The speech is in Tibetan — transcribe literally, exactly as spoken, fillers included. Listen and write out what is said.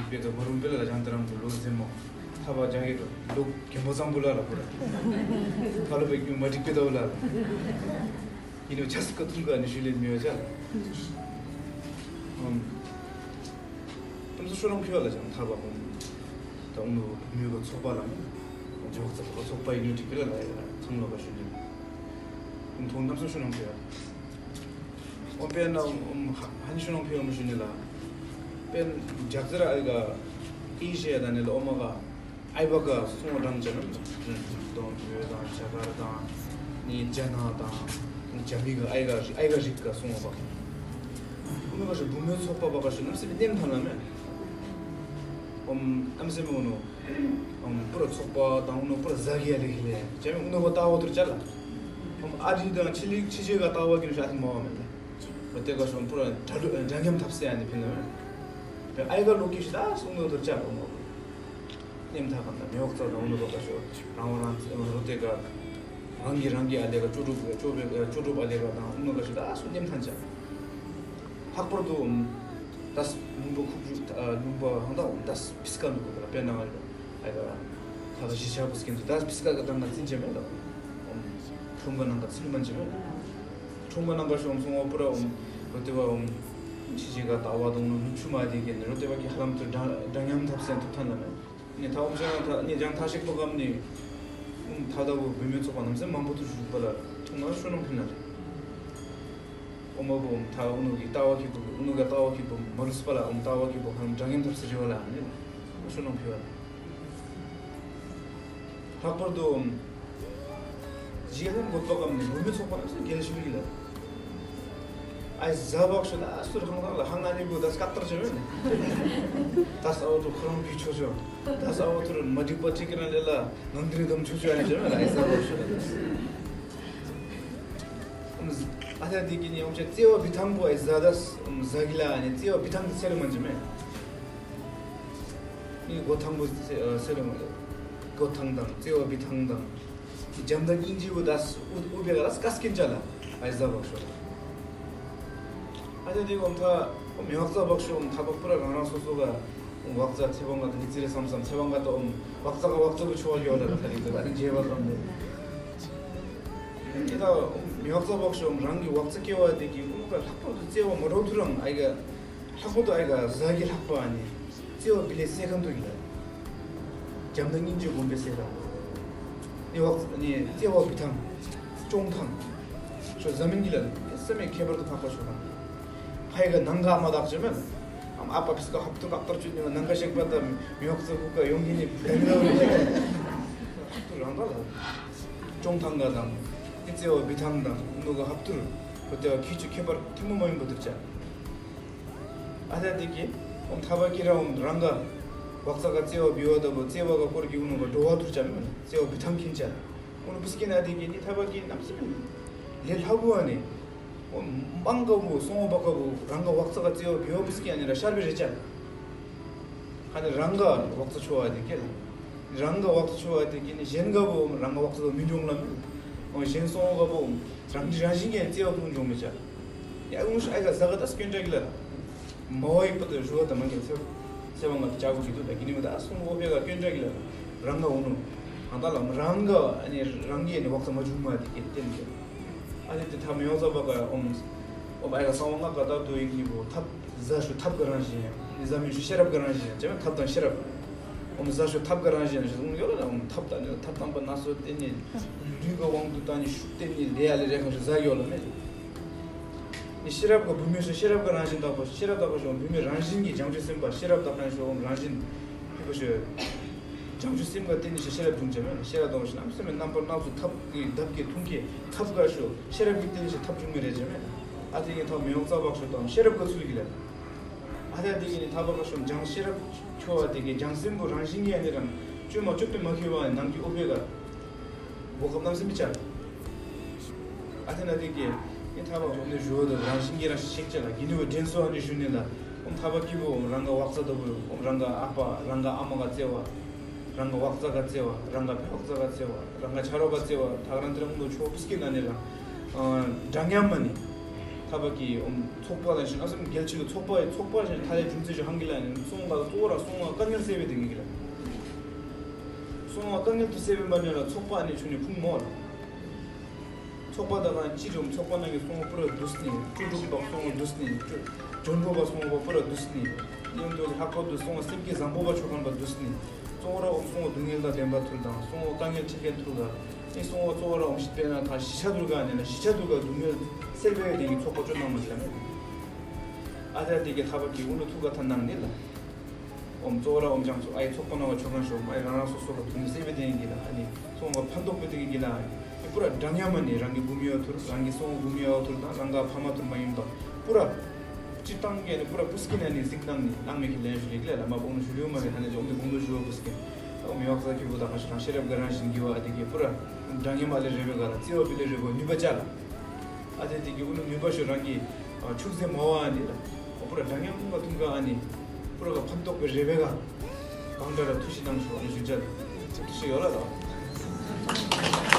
པེ་ཏོ་མ་རུམ་པེ་ལ་ལ་ཇང་ཏི་རང་གི་ལོ་ཟེ་མོ། ཐ་བ་ཇང་གི་ལོ་གེ་མོ་ཙང་པུ་ལ་ལ་པུ་ར། ཐ་ལོ་པེ་ཀྱུ་མ་ཏིག་པེ་ཏོ་ལ་ལ། ཡིན་ནོ་ཆ་སི་ཀ་ཐུང་ག་ནི་ཤུ་ལེ་མི་ཡོ་ཅ་ལ། ཨམ། ཨམ་སུ་ཤོ་རང་ཕི་བ་ལ་ཅང་ཐ་བ་ཧོམ། ད་ཨུ་ནུ་མི་ཡོ་ག་ཚོགས་པ་ལ་མོ། ཇོག་ཚ་བ་ཚོགས་པ་ཡིན་ནོ་ཏི་པེ་ལ་ལ་ཡ་ཚང་ལོ་ག་ཤུ་ལེ། ཨུམ་ཐོང་ནམ་སུ་ཤོ་རང་ཕི་བ། ཨོ་པེ་ན་ཨུམ་ཧ་ཧ་ནི་ཤུ་རང་ཕི་བ་མོ་ཤུ་ནི་ལ། པེ་ཇག་ཙི་ར་ཨི་ག་ཨི་ཤེ་ད་ནི་ལ་ཨོ་མ་ག། ཨའི་བ་ག་སོང་བ་འགྲངས་ཅན་ནམ་དང་བོད་དང་རྒྱ་གར་དང་ནི་རྒྱ་ནག་དང་རྒྱ་མི་ག་ཨའི་ག་ཨའི་ག་རིགས་ག་སོང་བ། ཨུ་ནུ་ག་ཤུ་བུ་མོའི་ཚོགས་པ་བ་ག་ཤུ་ནམ་སེ་མི་ནེམ་ཐང་ལ་མེ། ཨོམ་ཨམ་སེ་མི་ཨུ་ནུ་ཨོམ་པུ་ར་ཚོགས་པ་དང་ཨུ་ནུ་པུ་ར་ཟ་གི་ཡ་ལེ་གི་ལེ་ཅ་མི་ཨུ་ནུ་བ་ཏ་བ་ཐུར་ཅ་ལ། ཨོམ་ཨ་རི་དང་ཆི་ལི་ཆི་ཅེ་ག་ཏ་བ་གི་ནུ་ཤ་ཨ་ཐི་མ་བ་མེ་ལེ། བ་ཏེ་ག་ཤོམ་པུ་ར་འདྲ་ལུ་འདྲ་མཉམ་ཐབས་སེ་ཨ་ནི་ཕི་ལ་མེ། ཨའི་ག་ལོ་གི་ཤི་ད་སུ་ཨུ་ནུ་ཐུར་ཅ་ལ་ཨོ་མ་བུ། ནེམ་ཐང་ག་ན་མེ་འོག་ཙ་དང་ཨུ་ནུ་ག་ཤོ་རང་བ་རང་རོ་ཏེ་ག་རང་གི་རང་གི་ཨ་ལེ་ག་ཅོ་ཀྲུབ་ཅོ་ཅོ་ཀྲུབ་ཨ་ལེ་ག་དང་ཨུ་ནུ་ག་ཤོ་ད་སུ་ནེམ་ཐང་ཅ། ལྷག་པར་དུ་ད་སུ་ལུང་པ་ཁུག་ཀྲུ་ལུང་པ་ཧང་ད་ད་སུ་ཕིས་ཀ་ནུ་ག་ལ་པེ་ན་ཨ་ལེ་ག་ཨ་ལེ་ག་ཁ་ལ་ཞི་ཆ་བུ་སྐྱེན་དུ་ད་སུ་ཕིས་ཀ་ག་དང་ན་ཙིན་ཅེ་མེ་ད་ཁུམ་ག་ནང་ག་ཚིལ་མན་ཅེ་མེ། ཁྲོང་པ་རྣམ་པ་ཤོམ་སོང་བ་པུ་ར་འོམ་རོ་ཏེ་བ་འོམ། ཕྱི་ཅི་ག་ལྟ་བ་དང་ནུ་ཆུ་མ་དེ་གེ་ནི་རོ་ཏེ་བ་གི་ཧ་ལམ་དུ་འདྲ་འདྲ་མཉམ་ཐབས་སེན་ཐུབ་ཐན་ལ་མེ། ནི་ཐ་འོམ་ཅང་ཐ་ནི་ཅང་ཐ་ཤིག་པོ་གམ་ནི། ཨུམ་ཐ་ད་བུ་བུ་མེ་ཚོགས་པ་རྣམ་སེ་མང་པོ་དུ་ཞུགས་པ་ལ་ཐུང་ན་ཤོ་ནང་ཕིན་ན་རེ། ཨོ་མ་བུ་འོམ་ཐ་ཨུ་ནུ་གི་ལྟ་བ་གི་བུ་ཨུ་ནུ་ག་ལྟ་བ་གི་བུ་མ་རུ་སི་པ་ལ་འོམ་ལྟ་བ་གི་བུ་ཧ་ལམ་འདྲ་མཉམ་ཐབས་སེ་རེ་བ་ལ་ནི་ཤོ་ནང་ཕི་བ་ལ། ལྷག་པར་དུ། རྗེས་ལ་མགོ་ཏོག་གམ་ནས་མུ་མེ་ཚོགས་པ་ལ་སུ་རྒྱལ་ཤུལ་གྱི་ལ། ཨའི་ཟ་བག་ཤུ་ལ་སུར་ཧང་ཐང་ལ་ཧང་ཨ་ནི་བུ་ད་སྐབས་ལྟར་བྱོན་མེད་ནས། ད་ས་འོ་ཐུ་ཁོ་རང་བུ་ཆོ་ཆོ། ད་ས་འོ་ཐུར་མ་འགྲིག་པ་ཁྲིག་གི་རང་ལས་ལ་ནང་དིར་དམ་ཆོ་ཆོ་ཨ་ནི་བྱོན་མེད་ལ་ཨའི་ཟ་བག་ཤུ་ལ། ཨ་ད་འདི་གི་ནི་ཡོང་ཆེ་བརྩེ་བ་བི་ཐང་པོ་ཨའི་ཟ་ད་ཟ་གི་ལ་ཨ་ནི་བརྩེ་བ་བི་ཐང་གི་ཚེ་རུ་མ་འཇི་མེད། ནི་མགོ་ཐང་པོ་སེ་རུ་མ་ལ། མགོ་ཐང་དང་བརྩེ་བ་བི་ཐང་དང་། འཇམ་དང་སྙིང་རྗེ་བོ་དཱས་ཨུ་ཨུ་བེ་ག་ལ་སྐ་སྐྱེན་ཅ་ལ་ཨའི་ཟ་བག་ཤོ། ཨ་ཏེ་དེ་གོམ་ཐ་མེ་བག་ཙ་བག་ཤོ་ཐ་བག་པུ་ར་རང་རང་སོ་སོ་ག་བག་ཙ་ཚེ་བང་ག་ད་ནི་ཙི་རེ་སམ་སམ་ཚེ་བང་ག་ད་ཨོམ་བག་ཙ་ག་བག་ཙ་བུ་ཆོ་བ་ཡོ་ལ་ལ་ཁ་རི་ད་ཨ་ནི་འཇེ་བ་ཙམ་ནེ། ཨེ་ད་མེ་བག་ཙ་བག་ཤོ་རང་གི་བག་ཙ་སྐྱེ་བ་དེ་གི་ཨུ་ག་ལྷག་པར་དུ་བརྩེ་བ་མ་འགྲོ་ཐུ་རང་ཨའི་ག་ལྷག་པར་དུ་ཨའི་ག་ཟ་གི་ལྷག་པ་ཨ་ནི། བརྩེ་བ་བི་ལེ་སེ་ཁམ་དུ་ཡིན་ལ། བྱམས་དང་སྙིང་རྗེ་སྒོམ་པའི་སེ་ཁམ། ནི་བག་ནི་བརྩེ་བ་བི་ཐང་། ཅོང་ཐང་། ཤོ་ཟ་མིན་གྱི་ལ་ནི་སེ་མེ་ཁྱད་པར་དུ་འཕགས་པ་ཤོ་ཐང་། ཕའི་ག་ནང་ག་མ་དག་ཅེ་མེད། ཨམ་ཨ་པ་ཕིས་ཀ་ཧབ་ཏུ་ཀག་ཏར་ཅུ་ནི་ནང་ག་ཤེག་པ་དང་མི་བག་ཙ་ཧུ་ཀ་ཡོང་གི་ནི་ག་ནི་ལ་བ་ཧབ་ཏུ་རང་ག་ལ། ཅོང་ཐང་ག་དང་། ནི་བརྩེ་བ་བི་ཐང་དང་ནུ་ག་ཧབ་ཏུ་རུ་བོ་ཏེ་བ་ཁྱི་ཆུ་ཁྱད་པར་ཐུན་མོང་མ་ཡིན་པ་དུར་ཅག་ཨ་ད་དེ་གི་ཨོམ་ཐ་བ་ཀི་ར་ཨོམ་རང་ག་བག་ཙ་ག་བརྩེ་བ་བི་བ་ད་བོ་བརྩེ་བ་ག་སྐོར་གི་ཨུ་ནུ་ག་འགྲོ་བ་དུར་ཅག་མེད་ན་བརྩེ་བ་བི་ཐང་ཁྱིན་ཅག་ཨུ་ནུ་བུ་སི་ཀི་ན་དེ་གི་ནི་ཐ་བ་ཀི་ནམ་སི་མེད་ལེ་ལྷ་བུ་ཨ་ནི་ཨོམ་མང་ག་བུ་སོང་བ་ག་བུ་རང་ག་བག་ཙ་ག་བརྩེ་བ་བི་བ་བུ་སི་ཀི་ཨ་ནི་ར་ཤར་བི་རེ་ཅག་ཁ་ནི་རང་ག་བག་ཙ་ཆོ་བ་དེ་གི་ལ། རང་ག་བག་ཙ་ཆོ་བ་དེ་གི་ནི་གཞན་ག་བོ་རང་ག་བག་ཙ་དོ་མི་འཇོང་ལ་མི། ཨོ་གཞན་སོང་བ་ག་བོ་རང་གི་རང་བཞིན་གྱི་བརྩེ་བ་ཀུན་འཇོང་མི་བྱ། ཡ་ཨུ་ཤ་ཨའི་ག་ཟ་ག་ད་སྐྱོན་བྲལ་གི་ལ། མ་བ་ཡིག་པ་དུ་ཞུ་བ་ད་མ་གི་ཚེ་ཚེ་བ་ང་དུ་ཅག་གི་དུ་ད་གི་ནི་མི་ད་སོང་བ་བེ་ག་སྐྱོན་བྲལ་གི་ལ། རང་ག་འུ་ནུ། ཨ་ད་ལ་རང་ག་ཨ་ནི་རང་གི་ནི་བག་ཙ་མ་འཇུག་མ་དེ་གི་བརྟེན་གི། ཨ་ནི་དེ་ཐ་མི་ཡོང་ཟ་བ་ག་ཨོམ། ཨོ་བ་ཨའི་ག་སང་བ་ང་ག་ད་དུ་ཡིག་ནི་བོ་ཐབ། ཟ་ཞོ་ཐབ་ག་རང་བཞིན། ནི་ཟ་མི་ཞོ་ཤེས་རབ་ག་རང་བཞིན། ཅེས་པ་ཐབ་དང་ཤེས་རབ། ཨོམ་ཟ་ཞོ་ཐབ་ག་རང་བཞིན་ཞོ་ཡོད་ལ་ཨོམ་ཐབ་དང་ནི་ཐབ་དང་པ་ན་སོ་ཏེ་ནི། ལུས་ག་དབང་དུ་བཏང་ནི་ཤུགས་ཏེ་ནི་ལས་ཡ་ལས་རེ་གང་ཞོ་ཟ་ཡོད་ལ་མེད། ནི་ཤེས་རབ་ག་བུད་མེད་ཞོ་ཤེས་རབ་ག་རང་བཞིན་དག་པ་ཤེས་རབ་དག་པ་ཞོ་བུད་མེད་རང་བཞིན་གྱི་བྱང་ཆུབ་སེམས་དཔའ་ཤེས་རབ་དག་པ་ཞོ་ཨོམ་རང་བཞིན། ཕུད་པ་ཞོ། བྱང་ཆུབ་སེམས་དཔའ་ཏེ་ནི་ཞོ་ཤེས་རབ་འབྱུང་བྱ་མེད་ལ་ཤེས་རབ་དག་པ་ཞོ་ནམ་སེམས་མེད་རྣམ་པར་སྣ་ཚོགས་ཐབ་ཀྱི་འདབ་ཀྱི་ཐུང་ཀྱི་ཐབ་ག་ཞོ་ཤེས་རབ་ཀྱི་ཏེ་ནི་ཞོ་ཐབ་འབྱུང་མེད་རེ་བྱ་མེད། ཨ་ཏེ་ནི་ཐབ་མི་ཡོང་རྩ་བག་ཞོ་དང་ཤེས་རབ་ག་ཚུལ་གྱི་ལ། ཨ་ད་འདི་གི་ནི་ཐ་བ་ག་ཤོམ་ཇང་ཤེས་རབ་ཁྱོ་བ་དེ་གི་ཇང་སེམས་པོ་རང་བཞིན་གྱི་ཨ་ནི་རང་བཅོས་མ་བཅོས་པའི་མ་ཁྱོད་བ་ནང་གི་ཨོ་ཕེ་ག་གོ་སྐབས་རྣམ་སེམས་མི་བྱ། ཨ་ཐེ་ན་འདི་གི་ནི་ཐ་བ་ག་ནི་རུ་བ་དང་རང་བཞིན་གྱི་རང་ཤེས་བྱ་ལ་གི་ནི་བ་འདྲེན་སོ་ཨ་ནི་ཞུ་ནི་ལ་ཨོམ་ཐ་བ་ཀི་བོ་ཨོམ་རང་ག་བག་ཚ་ད་བོ་ཨོམ་རང་ག་ཨ་ཕ་རང་ག་ཨ་མ་ག་བརྩེ་བ། རང་ག་བག་ཚ་ག་བརྩེ་བ་རང་ག་བེ་བག་ཚ་ག་བརྩེ་བ་རང་ག་ཆ་རོགས་ག་བརྩེ་བ་ཐག་རང་དེ་རང་ལོ་ཆོག་པིས་ཀི་ན་ནི་རང་འདྲ་མཉམ་མ་ནི། ཐ་བ་གི་ཨོམ་ཚོགས་པ་དང་ཞིང་ཨ་སམ་རྒྱལ་སྤྱི་གི་ཚོགས་པ་ཚོགས་པ་ཞིང་ཐ་ལེ་རྒྱུ་མཚན་ཞིག་ཧང་གི་ལ་ནི་སོང་ག་གཙོ་བོ་ར་སོང་བ་དཀའ་ངལ་སེལ་བའི་དེ་ངེས་གི་ལ། སོང་བ་དཀའ་ངལ་དུ་སེལ་བའི་མ་ནི་ལ་ཚོགས་པ་ནི་ཆུ་ནི་ཕུང་མོ་ལ། ཚོགས་པ་དང་ཅི་རུང་ཚོགས་པ་ནང་གི་སོང་བ་པུ་ར་དུས་ནི་ཀྲུ་ཀྲུ་བག་སོང་བ་དུས་ནི་ཀྲུ་ཇོན་པོ་བག་སོང་བ་པུ་ར་དུས་ནི་ཡང་དུ་ལྷག་པར་དུ་སོང་བ་སེམས་ཀྱི་བཟང་པོ་བ་ཆོ་མཁན་པ་དུས་ནི། གཙོ་བོ་ར་ཨོམ་སོང་བ་སྡུག་བསྔལ་དང་ལྡན་པ་ཐུར་དང་སོང་བ་དཀའ་ངལ་ཆེ་མཁན་ཐུར་ག་ཨེ་སོང་བ་གཙོ་བོ་ར་ཨོམ་ཤི་པེ་ན་ཐ་ཤི་ཆ་ཐུར་ག་ནས་ན་ཤི་ཆ་ཐུར་ག་སྡུག་བསྔལ་སེལ་བའི་དེ་གི་ཚོགས་པ་ཅོ་ནང་མ་ཤི་ལ་མེད། ཨ་ཏ་དེ་གི་ཐ་བ་གི་ཨུ་ནུ་ཐུག་ག་ཐ་ནང་ནི་ལ། ཨོམ་གཙོ་བོ་ར་ཨོམ་ཅང་ཚོ་ཨ་ཡི་ཚོགས་པ་ནང་བ་ཆོ་གང་ཤོ་ཨ་ཡི་རང་རང་སོ་སོ་ལ་སྡུག་བསྔལ་སེལ་བའི་དེ་གི་ལ་ཨ་ནི་སོང་བ་ཕན་ཐོགས་པའི་དེ་གི་ལ་ཨ་ནི་པུ་ར་འདྲ་མཉམ་མ་ནི་རང་གི་བུ་མི་ཡོ་ཐུར་རང་གི་སོང་བ་བུ་མི་ཡོ་ཐུར་དང་རང་ག་ཕ་མ་ཐུར་མ་ཡིན་པ་པུ་ར། སྤྱིར་བཏང་གི་ནི་པུ་ར་པུ་སྐི་ན་ནི་གཟིགས་སྣང་ནི་ནང་མི་གི་ལན་ཞུ་རིག་ལས་ལ་མ་པོ་ནི་ཞུ་ལུས་མ་གི་ཧ་ནི་ཇོམ་དེ་གུང་དུ་ཞུ་བ་པུ་སྐི་ཨོ་མི་ཡོག་ས་ཁྱི་བུ་དང་ཁ་ཤི་རང་ཤེས་རབ་ག་རང་བཞིན་གི་བ་ཨ་དེ་གི་པུ་ར་འདྲ་མཉམ་ཨ་ལེ་རེ་བེ་ག་ར་བརྩེ་བ་བི་ལེ་རེ་བོ་ནུས་པ་ཅག་ལ་ཨ་དེ་དེ་གི་ཨུ་ནུ་ནུས་པ་ཤོ་རང་གི་ཨ་ཕྱུགས་ཟེ་མ་བ་ཨ་ནི་ལ་ཨོ་པུ་ར་འདྲ་མཉམ་ཐུང་ག་ཐུང་ག་ཨ་ནི་པུ་ར་ག་ཕན་ཐོགས་པའི་རེ་བེ་ག་གང་འདྲ་ལ་ཐུ་ཤི་ནང་ཤོ་ཨ་ནི་ཞུ་ཅག་ལ་ཐུ་ཤི་ཡོད་ལ་དང་།